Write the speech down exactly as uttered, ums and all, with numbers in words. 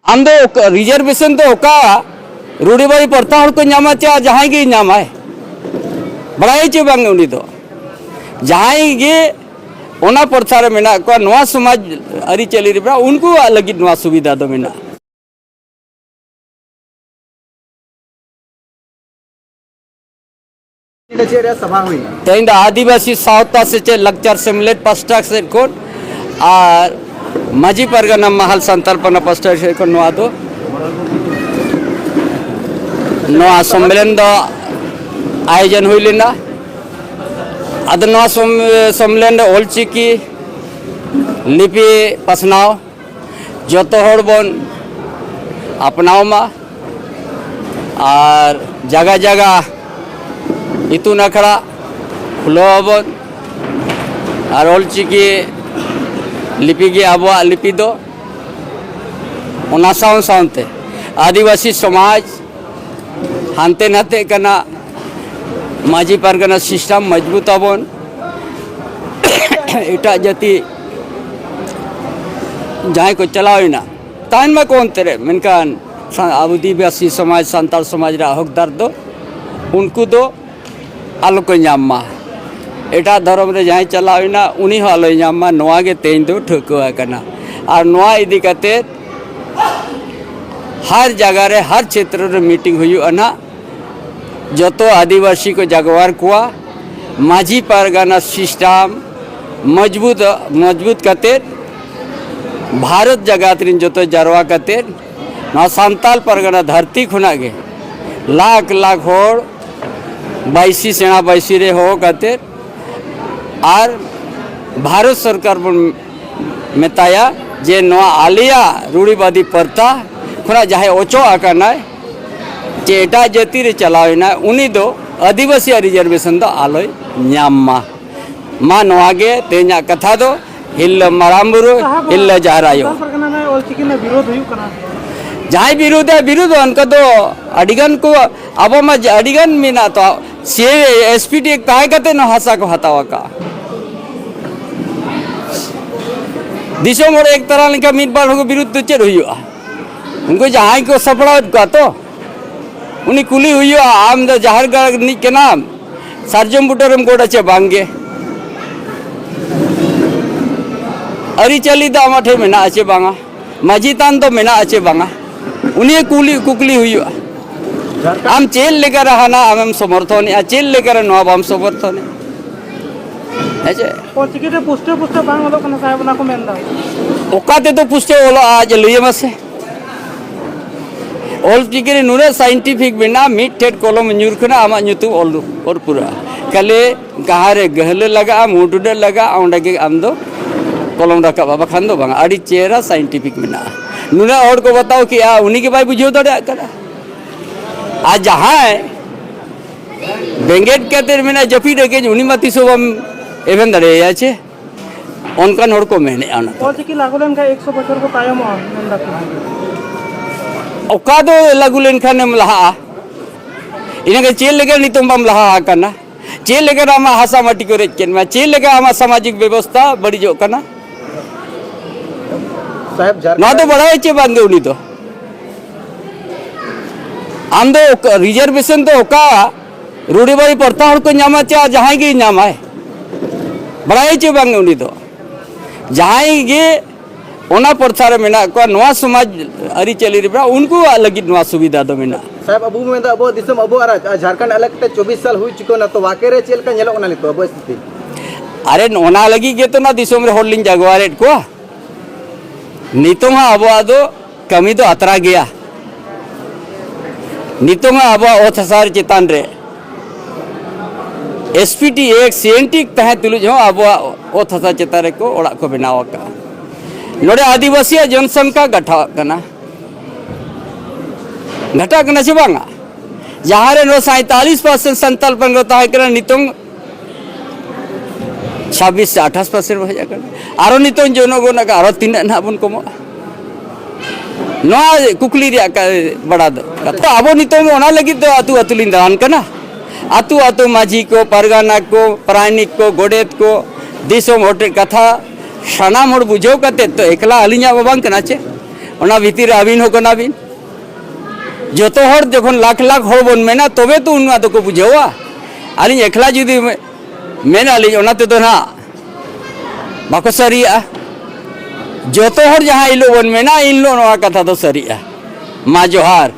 ᱟᱢ ᱫᱚ ᱚᱠᱟ, reservation ᱫᱚ ᱚᱠᱟ ᱨᱩᱲᱤᱵᱟᱹᱨᱤ ᱯᱨᱚᱛᱷᱟ ᱦᱚᱲ ᱠᱚ ᱧᱟᱢᱟ ᱪᱮ ᱡᱟᱦᱟᱸᱭ ᱜᱮᱭ ᱧᱟᱢᱟᱭ? ᱵᱟᱲᱟᱭ ᱪᱮ ᱵᱟᱝ? ᱩᱱᱤ ᱫᱚ ᱡᱟᱦᱟᱸᱭ ᱜᱮ ᱚᱱᱟ ᱯᱨᱚᱛᱷᱟ ᱨᱮ ᱢᱮᱱᱟᱜ ᱠᱚᱣᱟ, ᱱᱚᱣᱟ ᱥᱚᱢᱟᱡᱽ ᱟᱹᱨᱤᱪᱟᱹᱞᱤ ᱨᱮ ᱢᱮᱱᱟᱜ, ᱩᱱᱠᱩᱣᱟᱜ ᱞᱟᱹᱜᱤᱫ ᱱᱚᱣᱟ ᱥᱩᱵᱤᱫᱷᱟ ᱫᱚ ᱢᱮᱱᱟᱜᱼᱟ᱾ ᱛᱮᱦᱮᱧ ᱫᱚ ᱪᱮᱫ ᱨᱮᱭᱟᱜ ᱥᱚᱵᱷᱟ ᱦᱩᱭᱱᱟ? ᱛᱮᱦᱮᱧ ᱫᱚ ᱟᱹᱫᱤᱵᱟᱹᱥᱤ ᱥᱟᱶᱛᱟ ᱥᱮᱪᱮᱫ ᱞᱟᱠᱪᱟᱨ ᱥᱮᱢᱞᱮᱫ ᱯᱟᱥᱴᱟ ᱥᱮᱫ ᱠᱷᱚᱱ ᱟᱨ ᱢᱟᱹᱡᱷᱤ ᱯᱟᱨᱜᱟᱱᱟ ᱢᱟᱦᱟᱞ ᱥᱟᱱᱛᱟᱲ ᱯᱟᱨᱜᱟᱱᱟ ᱯᱟᱥᱴᱟ ᱥᱮᱫ ᱠᱷᱚᱱ ᱱᱚᱣᱟ ᱫᱚ, ᱱᱚᱣᱟ ᱥᱚᱢᱢᱮᱞᱚᱱ ᱫᱚ ᱟᱭᱳᱡᱚᱱ ᱦᱩᱭ ᱞᱮᱱᱟ᱾ ᱟᱫᱚ ᱱᱚᱣᱟ ᱥᱚᱢ-, ᱥᱚᱢᱢᱮᱞᱚᱱ ᱨᱮ ᱚᱞᱪᱤᱠᱤ ᱞᱤᱯᱤ ᱯᱟᱥᱱᱟᱣ ᱡᱚᱛᱚ ᱦᱚᱲ ᱵᱚᱱ ᱟᱯᱱᱟᱣ ᱢᱟ ᱟᱨ ᱡᱟᱭᱜᱟ ᱡᱟᱭᱜᱟ ᱤᱛᱩᱱ ᱟᱥᱲᱟ ᱠᱷᱩᱞᱟᱹᱣ ᱟᱵᱚᱱ ᱟᱨ ᱚᱞᱪᱤᱠᱤ ᱞᱤᱯᱤ ᱜᱮ ᱟᱵᱚᱣᱟᱜ ᱞᱤᱯᱤ ᱫᱚ᱾ ᱚᱱᱟ ᱥᱟᱶ ᱥᱟᱶᱛᱮ ᱟᱹᱫᱤᱵᱟᱹᱥᱤ ᱥᱚᱢᱟᱡᱽ ᱦᱟᱱᱛᱮ ᱱᱟᱛᱮᱜ ᱠᱟᱱᱟ, ᱢᱟᱹᱡᱷᱤ ᱯᱟᱨᱜᱟᱱᱟ system ᱢᱚᱡᱽᱵᱩᱛ ᱟᱵᱚᱱ᱾ ᱮᱴᱟᱜ ᱡᱟᱹᱛᱤ ᱡᱟᱦᱟᱸᱭ ᱠᱚ ᱪᱟᱞᱟᱣ ᱮᱱᱟ, ᱛᱟᱦᱮᱱ ᱢᱟᱠᱚ ᱚᱱᱛᱮ ᱨᱮ, ᱢᱮᱱᱠᱷᱟᱱ ᱥᱟ-, ᱟᱹᱫᱤᱵᱟᱹᱥᱤ ᱥᱚᱢᱟᱡᱽ, ᱥᱟᱱᱛᱟᱲ ᱥᱚᱢᱟᱡᱽ ᱨᱮᱭᱟᱜ ᱦᱚᱠᱫᱟᱨ ᱫᱚ ᱩᱱᱠᱩ ᱫᱚ ᱟᱞᱚ ᱠᱚ ᱧᱟᱢ ᱢᱟ᱾ ᱮᱴᱟᱜ ᱫᱷᱚᱨᱚᱢ ᱨᱮ ᱡᱟᱦᱟᱸᱭ ᱪᱟᱞᱟᱣ ᱮᱱᱟ, ᱩᱱᱤ ᱦᱚᱸ ᱟᱞᱚᱭ ᱧᱟᱢ ᱢᱟ, ᱱᱚᱣᱟ ᱜᱮ ᱛᱮᱦᱮᱧ ᱫᱚ ᱴᱷᱟᱹᱣᱠᱟᱹ ᱟᱠᱟᱱᱟ᱾ ᱟᱨ ᱱᱚᱣᱟ ᱤᱫᱤ ᱠᱟᱛᱮ ᱦᱟᱨ ᱡᱟᱭᱜᱟ ᱨᱮ, ᱦᱟᱨ ᱪᱷᱮᱛᱨᱚ ᱨᱮ meeting ᱦᱩᱭᱩᱜᱼᱟ ᱱᱟᱦᱟᱜ᱾ ᱡᱚᱛᱚ ᱟᱹᱫᱤᱵᱟᱹᱥᱤ ᱠᱚ ᱡᱟᱜᱽᱣᱟᱨ ᱠᱚᱣᱟ, ᱢᱟᱹᱡᱷᱤ ᱯᱟᱨᱜᱟᱱᱟ system ᱢᱚᱡᱽᱵᱩᱛ, ᱢᱚᱡᱽᱵᱩᱛ ᱠᱟᱛᱮ ᱵᱷᱟᱨᱚᱛ ᱡᱟᱠᱟᱛ ᱨᱮᱱ ᱡᱚᱛᱚ ᱡᱟᱨᱣᱟ ᱠᱟᱛᱮ ᱱᱚᱣᱟ ᱥᱟᱱᱛᱟᱞ ᱯᱟᱨᱜᱟᱱᱟ ᱫᱷᱟᱹᱨᱛᱤ ᱠᱷᱚᱱᱟᱜ ᱜᱮ ᱞᱟᱠᱷ ᱞᱟᱠᱷ ᱦᱚᱲ ᱵᱟᱹᱭᱥᱤ ᱥᱮᱬᱟ ᱵᱟᱹᱭᱥᱤ ᱨᱮ ᱦᱚᱦᱚ ᱠᱟᱛᱮ ᱟᱨ ᱵᱷᱟᱨᱚᱛ ᱥᱚᱨᱠᱟᱨ ᱵᱚᱱ ᱢᱮᱛᱟᱭᱟ ᱡᱮ ᱱᱚᱣᱟ ᱟᱞᱮᱭᱟᱜ ᱨᱩᱲᱤᱵᱟᱫᱤ ᱯᱨᱚᱛᱷᱟ ᱠᱷᱚᱱᱟᱜ ᱡᱟᱦᱟᱸᱭ ᱚᱪᱚᱜ ᱟᱠᱟᱱᱟᱭ, ᱪᱮ ᱮᱴᱟᱜ ᱡᱟᱹᱛᱤ ᱨᱮ ᱪᱟᱞᱟᱣ ᱮᱱᱟᱭ, ᱩᱱᱤ ᱫᱚ ᱟᱹᱫᱤᱵᱟᱹᱥᱤᱭᱟᱜ reservation ᱫᱚ ᱟᱞᱚᱭ ᱧᱟᱢ ᱢᱟ᱾ ᱢᱟ ᱱᱚᱣᱟ ᱜᱮ ᱛᱮᱦᱮᱧᱟᱜ ᱠᱟᱛᱷᱟ ᱫᱚ, ᱦᱤᱞᱞᱟᱹ ᱢᱟᱨᱟᱝ ᱵᱩᱨᱩ, ᱦᱤᱞᱞᱟᱹ ᱡᱟᱦᱮᱨ ᱟᱭᱳ᱾ ᱥᱟᱱᱛᱟᱲ ᱯᱟᱨᱜᱟᱱᱟ ᱨᱮ ᱚᱞᱪᱤᱠᱤ ᱨᱮᱱᱟᱜ ᱵᱤᱨᱳᱫᱷ ᱦᱩᱭᱩᱜ ᱠᱟᱱᱟ᱾ ᱡᱟᱦᱟᱸᱭ ᱵᱤᱨᱳᱫᱷᱟ, ᱵᱤᱨᱳᱫᱷ ᱚᱱᱠᱟ ᱫᱚ ᱟᱹᱰᱤᱜᱟᱱ ᱠᱚ, ᱟᱵᱚ ᱢᱟ ᱡᱟ-, ᱟᱹᱰᱤᱜᱟᱱ ᱢᱮᱱᱟᱜ ᱛᱚ, CAA, SPT ᱛᱟᱦᱮᱸ ᱠᱟᱛᱮ ᱱᱚᱣᱟ ᱦᱟᱥᱟ ᱠᱚ ᱦᱟᱛᱟᱣ ᱟᱠᱟᱫᱼᱟ᱾ ᱫᱤᱥᱚᱢ ᱦᱚᱲ ᱮᱠ ᱛᱟᱨᱟ ᱞᱮᱱᱠᱷᱟᱱ ᱢᱤᱫ ᱵᱟᱨ ᱦᱚᱲ ᱵᱤᱨᱩᱫᱷ ᱫᱚ ᱪᱮᱫ ᱦᱩᱭᱩᱜᱼᱟ? ᱩᱱᱠᱩ ᱡᱟᱦᱟᱸᱭ ᱠᱚ ᱥᱟᱯᱲᱟᱣᱮᱫ ᱠᱚᱣᱟ ᱛᱚ, ᱩᱱᱤ ᱠᱩᱞᱤ ᱦᱩᱭᱩᱜᱼᱟ, "ᱟᱢ ᱫᱚ ᱡᱟᱦᱮᱨ ᱜᱟᱲ ᱨᱤᱱᱤᱡ ᱠᱟᱱᱟᱢ, ᱥᱟᱨᱡᱚᱢ ᱵᱩᱴᱟᱹ ᱨᱮᱢ ᱜᱚᱰᱟ ᱪᱮ ᱵᱟᱝ ᱜᱮ? ᱟᱹᱨᱤᱪᱟᱹᱞᱤ ᱫᱚ ᱟᱢᱟᱜ ᱴᱷᱮᱱ ᱢᱮᱱᱟᱜᱼᱟ ᱪᱮ ᱵᱟᱝᱟ? ᱢᱟᱹᱡᱷᱤ ᱛᱷᱟᱱ ᱫᱚ ᱢᱮᱱᱟᱜᱼᱟ ᱪᱮ ᱵᱟᱝᱟ?" ᱩᱱᱤ ᱠᱩᱞᱤ, ᱠᱩᱠᱞᱤ ᱦᱩᱭᱩᱜᱼᱟ᱾ ᱟᱢ ᱪᱮᱫ ᱞᱮᱠᱟᱨᱮ ᱦᱟᱱᱟ ᱟᱢᱮᱢ ᱥᱚᱢᱚᱨᱛᱷᱚᱱᱮᱜᱼᱟ, ᱪᱮᱫ ᱞᱮᱠᱟᱨᱮ ᱱᱚᱣᱟ ᱵᱟᱢ ᱥᱚᱢᱚᱨᱛᱷᱚᱱᱮᱜᱼᱟ? ᱦᱮᱸ ᱪᱮ? ᱚᱞᱪᱤᱠᱤ ᱛᱮ ᱯᱩᱥᱴᱟᱹᱣ ᱯᱩᱥᱴᱟᱹᱣ ᱵᱟᱝ ᱚᱞᱚᱜ ᱠᱟᱱᱟ ᱥᱟᱦᱮᱵᱽ, ᱚᱱᱟ ᱠᱚ ᱢᱮᱱᱫᱟ᱾ ᱚᱠᱟ ᱛᱮᱫᱚ ᱯᱩᱥᱴᱟᱹᱣ ᱚᱞᱚᱜᱼᱟ, ᱟᱡ ᱞᱟᱹᱭ ᱟᱢᱟ ᱥᱮ? ᱚᱞᱪᱤᱠᱤ ᱨᱮ ᱱᱩᱱᱟᱹᱜ scientific ᱢᱮᱱᱟᱜᱼᱟ, ᱢᱤᱫ ᱴᱷᱮᱱ ᱠᱚᱞᱚᱢ ᱧᱩᱨ ᱠᱟᱱᱟ, ᱟᱢᱟᱜ ᱧᱩᱛᱩᱢ ᱚᱞ, ᱚᱞ ᱯᱩᱨᱟᱹᱜᱼᱟ᱾ ᱠᱷᱟᱹᱞᱤ ᱡᱟᱦᱟᱸ ᱨᱮ ᱜᱟᱹᱦᱞᱟᱹ ᱞᱟᱜᱟᱜᱼᱟ, ᱢᱩ ᱴᱩᱰᱟᱹᱜ ᱞᱟᱜᱟᱜᱼᱟ, ᱚᱸᱰᱮ ᱜᱮ ᱟᱢ ᱫᱚ ᱠᱚᱞᱚᱢ ᱨᱟᱠᱟᱵᱟ, ᱵᱟᱠᱷᱟᱱ ᱫᱚ ᱵᱟᱝᱟ᱾ ᱟᱹᱰᱤ ᱪᱮᱦᱨᱟ scientific ᱢᱮᱱᱟᱜᱼᱟ᱾ ᱱᱩᱱᱟᱹᱜ ᱦᱚᱲ ᱠᱚ ᱵᱟᱛᱟᱣ ᱠᱮᱜᱼᱟ, ᱩᱱᱤ ᱜᱮ ᱵᱟᱭ ᱵᱩᱡᱷᱟᱹᱣ ᱫᱟᱲᱮᱭᱟᱜ ᱠᱟᱱᱟ᱾ ᱟᱨ ᱡᱟᱦᱟᱸᱭ ᱵᱮᱸᱜᱮᱫ ᱠᱟᱛᱮ ᱢᱮᱱᱟ ᱡᱟᱹᱯᱤᱫ ᱟᱹᱠᱤᱱ, ᱩᱱᱤ ᱢᱟ ᱛᱤᱥ ᱦᱚᱸ ᱵᱟᱢ ᱮᱵᱷᱮᱱ ᱫᱟᱲᱮᱭᱟᱭᱟ ᱪᱮ? ᱚᱱᱠᱟᱱ ᱦᱚᱲ ᱠᱚ ᱢᱮᱱᱮᱫᱼᱟ ᱚᱱᱟ ᱠᱚ᱾ ᱚᱞᱪᱤᱠᱤ ᱞᱟᱹᱜᱩ ᱞᱮᱱᱠᱷᱟᱱ ᱮᱠᱥᱚ ᱵᱚᱪᱷᱚᱨ ᱠᱚ ᱛᱟᱭᱚᱢᱚᱜᱼᱟ ᱢᱮᱱ ᱫᱟᱠᱚ᱾ ᱚᱠᱟ ᱫᱚ ᱞᱟᱹᱜᱩ ᱞᱮᱱᱠᱷᱟᱱᱮᱢ ᱞᱟᱦᱟᱜᱼᱟ? ᱤᱱᱟᱹᱜᱮ ᱪᱮᱫ ᱞᱮᱠᱟ ᱱᱤᱛᱚᱝ ᱵᱟᱢ ᱞᱟᱦᱟ ᱟᱠᱟᱱᱟ? ᱪᱮᱫ ᱞᱮᱠᱟ ᱟᱢᱟᱜ ᱦᱟᱥᱟ ᱢᱟᱹᱴᱤ ᱠᱚ ᱨᱮᱡ ᱠᱮᱫ ᱢᱮᱭᱟ? ᱪᱮᱫ ᱞᱮᱠᱟ ᱟᱢᱟᱜ ᱥᱟᱢᱟᱡᱤᱠ ᱵᱮᱵᱚᱥᱛᱷᱟ ᱵᱟᱹᱲᱤᱡᱚᱜ ᱠᱟᱱᱟ? ᱥᱟᱦᱮᱵᱽ, ᱡᱷᱟᱲᱠᱷᱚᱸᱰ ᱱᱚᱣᱟ ᱫᱚ ᱵᱟᱲᱟᱭ ᱪᱮ ᱵᱟᱝ ᱜᱮ ᱩᱱᱤ ᱫᱚ? ᱟᱢ ᱫᱚ ᱚᱠᱟ, reservation ᱫᱚ ᱚᱠᱟ ᱨᱩᱰᱤᱵᱟᱹᱨᱤ ᱯᱨᱚᱛᱷᱟ ᱦᱚᱲ ᱠᱚ ᱧᱟᱢᱟ ᱪᱮ ᱟᱨ ᱡᱟᱦᱟᱸᱭ ᱜᱮᱭ ᱧᱟᱢᱟᱭ? ᱵᱟᱲᱟᱭ ᱪᱮ ᱵᱟᱝ ᱩᱱᱤ ᱫᱚ? ᱡᱟᱦᱟᱸᱭ ᱜᱮ ᱚᱱᱟ ᱯᱨᱚᱛᱷᱟ ᱨᱮ ᱢᱮᱱᱟᱜ ᱠᱚᱣᱟ, ᱱᱚᱣᱟ ᱥᱚᱢᱟᱡᱽ ᱟᱹᱨᱤᱪᱟᱹᱞᱤ ᱨᱮ ᱢᱮᱱᱟᱜ, ᱩᱱᱠᱩᱣᱟᱜ ᱞᱟᱹᱜᱤᱫ ᱱᱚᱣᱟ ᱥᱩᱵᱤᱫᱷᱟ ᱫᱚ ᱢᱮᱱᱟᱜᱼᱟ᱾ ᱥᱟᱦᱮᱵᱽ, ᱟᱵᱚ ᱵᱚᱱ ᱢᱮᱱᱫᱟ ᱟᱵᱚᱣᱟᱜ ᱫᱤᱥᱚᱢ ᱟᱵᱚᱣᱟᱜ ᱨᱟᱡᱽ, ᱟᱨ ᱡᱷᱟᱲᱠᱷᱚᱸᱰ ᱟᱞᱟᱜᱽ ᱠᱟᱛᱮ ᱪᱚᱵᱵᱤᱥ ᱥᱟᱞ ᱦᱩᱭ ᱪᱩᱠᱟᱹᱣ ᱱᱟ, ᱛᱚ ᱣᱟᱠᱮ ᱨᱮ ᱪᱮᱫ ᱞᱮᱠᱟ ᱧᱮᱞᱚᱜ ᱠᱟᱱᱟ ᱱᱤᱛᱚᱜ ᱟᱵᱚᱣᱟᱜ ᱥᱛᱷᱤᱛᱤ? ᱟᱨᱮ, ᱚᱱᱟ ᱞᱟᱹᱜᱤᱫ ᱜᱮᱛᱚ ᱱᱚᱣᱟ ᱫᱤᱥᱚᱢ ᱨᱮ ᱦᱚᱲ ᱞᱤᱧ ᱡᱟᱜᱣᱟᱨᱮᱫ ᱠᱚᱣᱟ᱾ ᱱᱤᱛᱚᱝ ᱦᱚᱸ ᱟᱵᱚᱣᱟᱜ ᱫᱚ ᱠᱟᱹᱢᱤ ᱫᱚ ᱟᱛᱨᱟ ᱜᱮᱭᱟ᱾ ᱱᱤᱛᱚᱝ ᱦᱚᱸ ᱟᱵᱚᱣᱟᱜ ᱚᱛ ᱦᱟᱥᱟ ᱪᱮᱛᱟᱱ ᱨᱮ S P T Act, C N T Act ᱛᱟᱦᱮᱸ ᱛᱩᱞᱩᱡ ᱦᱚᱸ ᱟᱵᱚᱣᱟᱜ ᱚᱛ ᱦᱟᱥᱟ ᱪᱮᱛᱟᱱ ᱨᱮᱠᱚ ᱚᱲᱟᱜ ᱠᱚ ᱵᱮᱱᱟᱣ ᱟᱠᱟᱫᱼᱟ᱾ ᱱᱚᱰᱮ ᱟᱹᱫᱤᱵᱟᱹᱥᱤᱭᱟᱜ ᱡᱚᱱᱥᱚᱝᱠᱷᱟ ᱜᱟᱴᱷᱟᱣᱟᱜ ᱠᱟᱱᱟ, ᱜᱷᱟᱴᱟᱜ ᱠᱟᱱᱟ ᱥᱮ ᱵᱟᱝᱟ? ᱡᱟᱦᱟᱸ ᱨᱮ ᱱᱚᱰᱮ ᱥᱟᱸᱭᱛᱟᱞᱤᱥ percent ᱥᱟᱱᱛᱟᱲ ᱯᱟᱨᱜᱟᱱᱟ ᱛᱟᱦᱮᱸ ᱠᱟᱱᱟ, ᱱᱤᱛᱚᱝ ᱪᱷᱟᱵᱵᱤᱥ ᱥᱮ ᱟᱴᱷᱟᱥ percent ᱦᱮᱡ ᱟᱠᱟᱱᱟ᱾ ᱟᱨᱚ ᱱᱤᱛᱚᱝ ᱡᱚᱱᱚᱜᱚᱱ ᱟᱠᱟᱱ, ᱟᱨᱚ ᱛᱤᱱᱟᱹᱜ ᱱᱟᱦᱟᱜ ᱵᱚᱱ ᱠᱚᱢᱚᱜᱼᱟ? ᱱᱚᱣᱟ ᱠᱩᱠᱞᱤ ᱨᱮᱭᱟᱜ ᱠᱟ-, ᱵᱟᱲᱟ ᱫᱚ ᱠᱟᱛᱷᱟ᱾ ᱟᱵᱚ ᱱᱤᱛᱚᱝ ᱚᱱᱟ ᱞᱟᱹᱜᱤᱫ ᱫᱚ ᱟᱹᱛᱩ ᱟᱹᱛᱩ ᱞᱤᱧ ᱫᱟᱬᱟᱱ ᱠᱟᱱᱟ᱾ ᱟᱹᱛᱩ ᱟᱹᱛᱩ ᱢᱟᱹᱡᱷᱤ ᱠᱚ, ᱯᱟᱨᱜᱟᱱᱟ ᱠᱚ, ᱯᱟᱨᱟᱭᱱᱤᱠ ᱠᱚ, ᱜᱚᱰᱮᱛ ᱠᱚ, ᱫᱤᱥᱚᱢ ᱦᱚᱲ ᱴᱷᱮᱱ ᱠᱟᱛᱷᱟ ᱥᱟᱱᱟᱢ ᱦᱚᱲ ᱵᱩᱡᱷᱟᱹᱣ ᱠᱟᱛᱮ ᱛᱚ, ᱮᱠᱞᱟ ᱟᱹᱞᱤᱧᱟᱜ ᱢᱟ ᱵᱟᱝ ᱠᱟᱱᱟ ᱪᱮ᱾ ᱚᱱᱟ ᱵᱷᱤᱛᱤᱨ ᱨᱮ ᱟᱹᱵᱤᱱ ᱦᱚᱸ ᱠᱟᱱᱟ ᱵᱤᱱ᱾ ᱡᱚᱛᱚ ᱦᱚᱲ ᱡᱚᱠᱷᱚᱱ ᱞᱟᱠᱷ ᱞᱟᱠᱷ ᱦᱚᱲ ᱵᱚᱱ ᱢᱮᱱᱟ, ᱛᱚᱵᱮ ᱛᱚ ᱩᱱ ᱚᱱᱟ ᱫᱚᱠᱚ ᱵᱩᱡᱷᱟᱹᱣᱟ᱾ ᱟᱹᱞᱤᱧ ᱮᱠᱞᱟ ᱡᱩᱫᱤ ᱢᱮ-, ᱢᱮᱱᱟᱞᱤᱧ, ᱚᱱᱟ ᱛᱮᱫᱚ ᱱᱟᱦᱟᱜ ᱵᱟᱠᱚ ᱥᱟᱹᱨᱤᱭᱟᱜᱼᱟ᱾ ᱡᱚᱛᱚ ᱦᱚᱲ ᱡᱟᱦᱟᱸ ᱦᱤᱞᱳᱜ ᱵᱚᱱ ᱢᱮᱱᱟ, ᱮᱱ ᱦᱤᱞᱳᱜ ᱱᱚᱣᱟ ᱠᱟᱛᱷᱟ ᱫᱚ ᱥᱟᱹᱨᱤᱜᱼᱟ᱾ ᱢᱟ ᱡᱚᱦᱟᱨ᱾